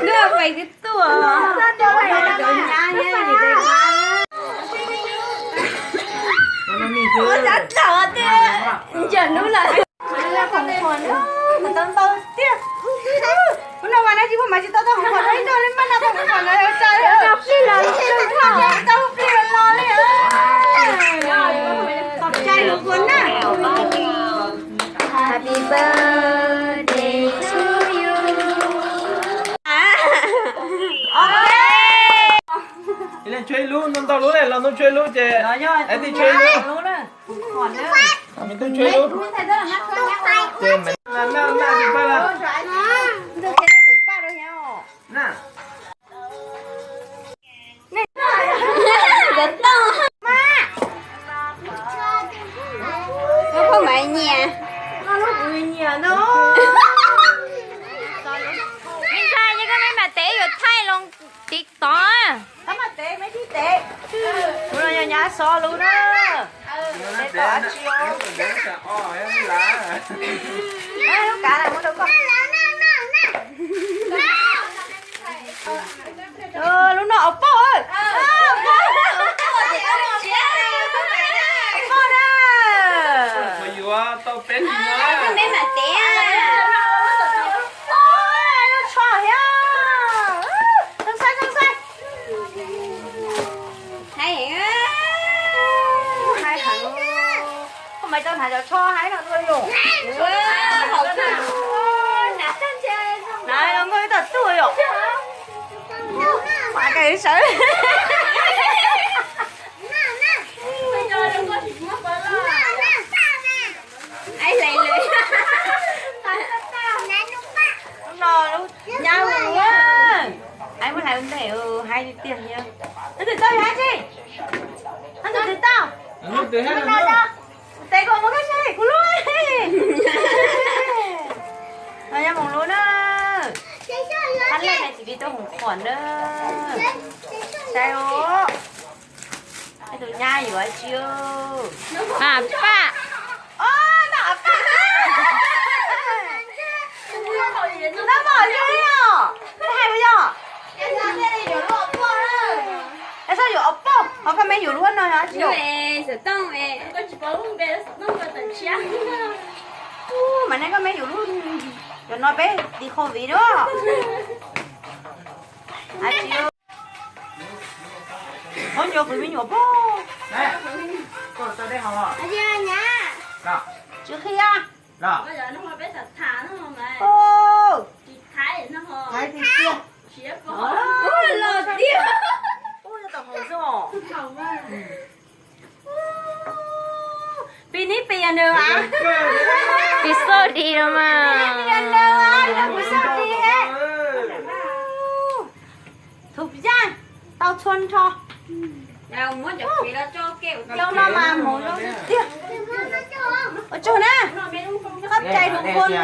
Nws pais twb tuaj. Ua cas tlaus tiag, ntsawm hnub lawm. Khoom khuam ntau ntau tiag. Hnub no mas nab tsis muaj mas tsis tau tau khoom khuam, ib tug li mas nab khoom khuam no yog tsa li. Tau plig los li. Txais mus kuv na. Happy birthday to you. Ib leeg tshuav ib lub, ntau ntau lub ne, los ntub tshuav ib lub ces, es tij tshuav ib lub, me tub tshuav ib lub. Ces me naj naj tsis pab lawm. Nkawd tau. Lub phooj ywg nyiam. Noj lub kuv nyiam no. Me ntxhais, yog koj me mam tev yuav thaij loo TikTok. Koj mam tev, me tib tev. Kuv los yog nyab xov lub na. Tev tom tsis os. Lub kav na, muab rau koj. Lub no os pauj. Pauj na. Yuav tau peb hlis no. Peb mam tev. Tsho thiab. Txhob xaib, txhob xaib. Hais heev. Koj mas tau hnav cov tsho haib no dua yom. Hnav los nkauj ib tog tuaj yom. Mas koj sawv. Hlais lawm. Lub no lub nyab mus. Ais muab hlais ua ntej, haib tiag tiag thiab. Leej twg tau yog dab tsi? Leej twg tau? Tes kom mus koj seb kuv lub. Los yog mus lub na. Hab lej na txiv tib tau hoom khuam na. Saib os. Tus nyab yuav tsi. Paj. Paj. Nab pom li os. Hais ua yog. Es sab yuav ob poj, ho koj me yuav lub no yog tsi? Mas nej koj me yuav lub, cov no peb tiv COVID na. Qhov nyuam qhwv me nyuam pog. Tsis qhia. Piv nib pias nws mas. Piv xauj di no mas. Piv nib pias nws mas, kuv xauj di he. Thum yaj tau txhua nrho. Zoo no mas hmoov zoo tiag. Ua tsaug na. Qhob cai rau kua na.